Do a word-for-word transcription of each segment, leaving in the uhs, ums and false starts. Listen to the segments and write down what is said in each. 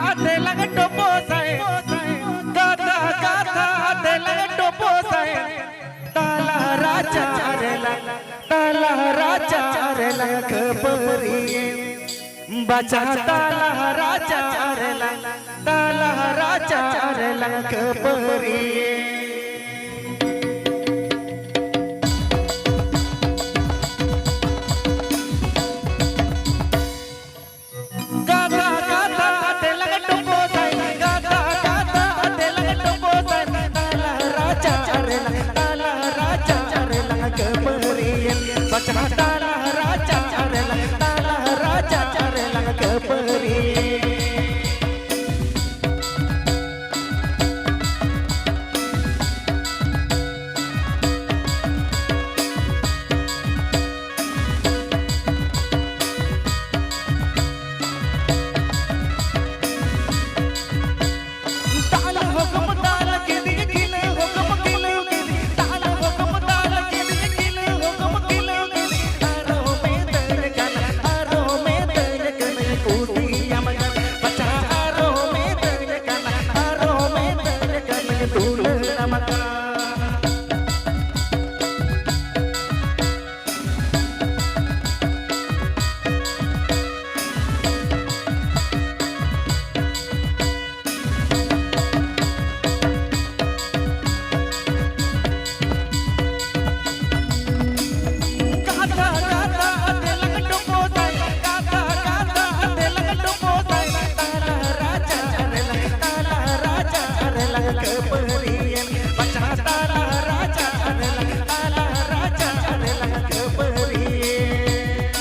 ᱟᱛᱮ ᱞᱟᱝ ᱰᱚᱵᱚᱜ ᱥᱟᱭ, ᱠᱟᱛᱷᱟ ᱠᱟᱛᱷᱟ ᱟᱛᱮ ᱞᱟᱝ ᱰᱚᱵᱚᱜ ᱥᱟᱭ, ᱛᱟᱞᱟ ᱨᱟᱪᱟ ᱨᱮ ᱞᱟᱝ, ᱛᱟᱞᱟ ᱨᱟᱪᱟ ᱨᱮ ᱞᱟᱝ ᱠᱷᱟᱹᱯᱟᱹᱨᱤ᱾ ᱵᱟᱪᱷᱟ ᱛᱟᱞᱟ ᱨᱟᱪᱟ ᱨᱮ ᱞᱟᱝ, ᱛᱟᱞᱟ ᱨᱟᱪᱟ ᱨᱮ ᱞᱟᱝ ᱠᱷᱟᱹᱯᱟᱹᱨᱤ᱾ ᱠᱟᱛᱷᱟ ᱠᱟᱛᱷᱟ ᱛᱮ ᱞᱟᱝ ᱰᱚᱵᱚᱜ ᱥᱟᱭ, ᱠᱟᱛᱷᱟ ᱠᱟᱛᱷᱟ ᱛᱮ ᱞᱟᱝ ᱰᱚᱵᱚᱜ ᱥᱟᱭ, ᱛᱟᱞᱟ ᱨᱟᱪᱟ ᱨᱮ ᱞᱟᱝ, ᱛᱟᱞᱟ ᱨᱟᱪᱟ ᱨᱮ ᱞᱟᱝ ᱠᱷᱟᱹᱯᱟᱹᱨᱤᱭᱮᱱ᱾ ᱵᱟᱪᱷᱟ ᱛᱟᱞᱟ ᱨᱟᱪᱟ ᱨᱮ ᱞᱟᱝ, ᱛᱟᱞᱟ ᱨᱟᱪᱟ ᱨᱮ ᱞᱟᱝ ᱠᱷᱟᱹᱯᱟᱹᱨᱤᱭᱮᱱ᱾ ᱛᱟᱞ ᱦᱚᱸᱠᱚᱢ ᱛᱟᱞ ᱠᱮᱫᱮᱭᱟ, ᱠᱤᱞᱟᱹ ᱦᱚᱸᱠᱚᱢ ᱠᱤᱞᱟᱹᱣ ᱠᱮᱫᱮᱭᱟ᱾ ᱛᱟᱞ ᱦᱚᱸᱠᱚᱢ ᱛᱟᱞ ᱠᱮᱫᱮᱭᱟ, ᱠᱤᱞᱟᱹ ᱦᱚᱸᱠᱚᱢ ᱠᱤᱞᱟᱹᱣ ᱠᱮᱫᱮᱭᱟ᱾ ᱟᱨᱚ ᱢᱮᱛᱟᱹᱧ ᱠᱟᱱᱟ, ᱟᱨᱚ ᱢᱮᱛᱟᱹᱧ ᱠᱟᱱᱟ, ᱠᱩᱥᱤᱭᱟᱢ ᱠᱟᱱᱟ᱾ ᱵᱟᱪᱷᱟ ᱟᱨᱚ ᱢᱮᱛᱟᱹᱧ ᱠᱟᱱᱟ, ᱟᱨᱚ ᱢᱮᱛᱟᱹᱧ ᱠᱟᱱᱟ, ᱫᱩᱞᱟᱹᱲᱟᱢ ᱠᱟᱱᱟ᱾ ᱠᱟᱛᱷᱟ ᱠᱟᱛᱷᱟ ᱛᱮ ᱞᱟᱝ ᱰᱚᱵᱚᱜ ᱥᱟᱭ, ᱠᱟᱛᱷᱟ ᱠᱟᱛᱷᱟ ᱛᱮ ᱞᱟᱝ ᱰᱚᱵᱚᱜ ᱥᱟᱭ, ᱛᱟᱞᱟ ᱨᱟᱪᱟ ᱨᱮ ᱞᱟᱝ, ᱛᱟᱞᱟ ᱨᱟᱪᱟ ᱨᱮ ᱞᱟᱝ ᱠᱷᱟᱹᱯᱟᱹᱨᱤᱭᱮᱱ᱾ ᱵᱟᱪᱷᱟ ᱛᱟᱞᱟ ᱨᱟᱪᱟ ᱨᱮ ᱞᱟᱝ, ᱛᱟᱞᱟ ᱨᱟᱪᱟ ᱨᱮ ᱞᱟᱝ ᱠᱷᱟᱹᱯᱟᱹᱨᱤᱭᱮᱱ᱾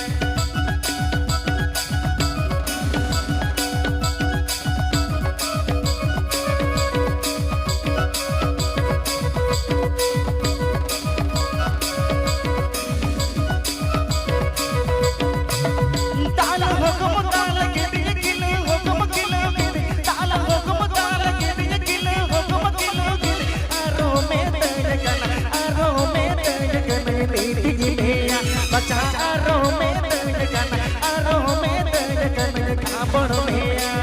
ᱛᱟᱞ ᱦᱚᱸᱠᱚᱢ ᱛᱟᱞ ᱠᱮᱫᱮᱭᱟ, ᱠᱤᱞᱟᱹ ᱦᱚᱸᱠᱚᱢ ᱠᱤᱞᱟᱹᱣ ᱠᱮᱫᱮᱭᱟ᱾ ᱛᱟᱞ ᱦᱚᱸᱠᱚᱢ ᱛᱟᱞ ᱠᱮᱫᱮᱭᱟ, ᱠᱤᱞᱟᱹ ᱦᱚᱸᱠᱚᱢ ᱠᱤᱞᱟᱹᱣ ᱠᱮᱫᱮᱭᱟ᱾ ᱟᱨᱚ ᱢᱮᱛᱟᱹᱧ ᱠᱟᱱᱟ, ᱟᱨᱚ ᱢᱮᱛᱟᱹᱧ ᱠᱟᱱᱟ, ᱱᱤᱛ ᱜᱮ ᱱᱮᱭᱟ᱾ ᱵᱟᱪᱷᱟ ᱟᱨᱚ ᱢᱮᱛᱟᱹᱧ ᱠᱟᱱᱟ, ᱟᱨᱚ ᱢᱮᱛᱟᱹᱧ ᱠᱟᱱᱟ, ᱠᱷᱟᱵᱚᱲ ᱢᱮᱭᱟ᱾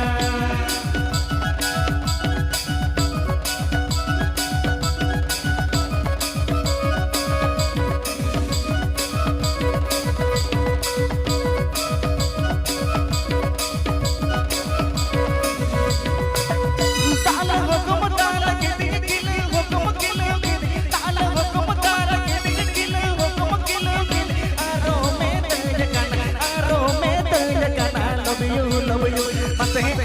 ᱛᱮᱦᱮᱧ